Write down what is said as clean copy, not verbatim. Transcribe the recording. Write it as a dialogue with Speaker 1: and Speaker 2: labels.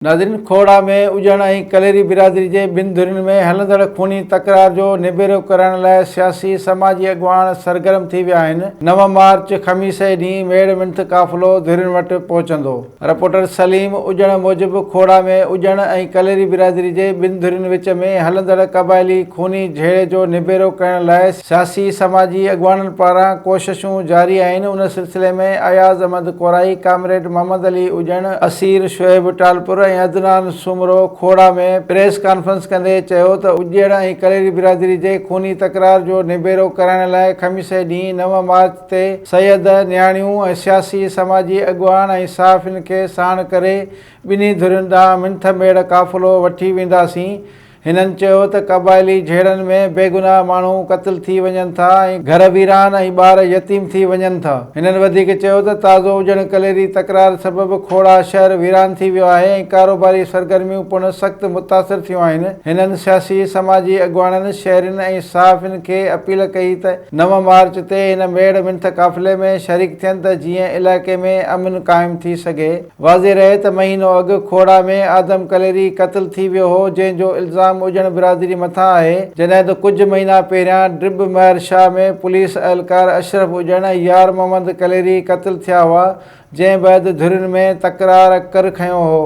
Speaker 1: ناظرين کوڙا ۾ اجڻ ۽ ڪليري برادري جي ٻن ڌرين ۾ هلندڙ خوني تڪرار جو نبيرو ڪرائڻ لاء سياسي سماجي اڳواڻ سرگرم ٿي ويا آهن، نو مارچ خميس جي ڏينهن ميڙ منٿ قافلو ڌرين وٽ پهچندو. رپورٽر سليم اجڻ موجب کوڙا ۾ اجڻ ۽ ڪليري برادري جي ٻن ڌرين وچ ۾ هلندڙ قبائلي خوني جهيڙي جو نبيرو ڪرڻ لاء سياسي سماجي اڳواڻن پاران ڪوششون جاري آهن ان سلسلي ۾ اياز احمد ڪورائي، ڪامريڊ محمد علي اجڻ، اسير شعيب ٽالپر ۽ عدنان سومرو کوڙا ۾ پريس ڪانفرنس ڪندي چيو ته اجيڙ ۽ ڪليري برادري جي خوني تڪرار جو نبيرو ڪرائڻ لاء خميس ڏينهن نو مارچ تي سيد، نياڻيون ۽ سياسي سماجي اڳواڻ ۽ صحافين کي ساڻ ڪري ٻنهي ڌرين ڏانهن منٿ ميڙ قافلو وٺي وينداسين. هنن چيو ته قبائلي جهيڙن ۾ بيگناهه ماڻهو قتل ٿي وڃن ٿا ۽ گهر ويران ۽ ٻار يتيم ٿي وڃن ٿا. هنن وڌيڪ چيو ته تازو اجڻ ڪليري تڪرار سبب کوڙا شهر ويران ٿي ويو آهي ۽ ڪاروباري سرگرميون پڻ سخت متاثر ٿيون آهن. هنن سياسي سماجي اڳواڻن، شهرين ۽ صحافين کي اپيل ڪئي ته نو مارچ تي هن ميڙ منٿ قافلي ۾ شريڪ ٿين ته جيئن علائقي ۾ امن قائم ٿي سگهي. واضح رهي ته مهينو اڳ کوڙا ۾ آدم ڪليري قتل ٿي ويو هو جنهن جو الزام اجڻ برادري مٿان آهي جڏهن ته ڪجهه مهينا پهريان ڊرٻ مهر شاهه ۾ پوليس اهلڪار اشرف اجڻ ۽ يار محمد ڪليري قتل ٿيا هئا جنهن بعد ڌرين ۾ تڪرار ڪر کنيو هو.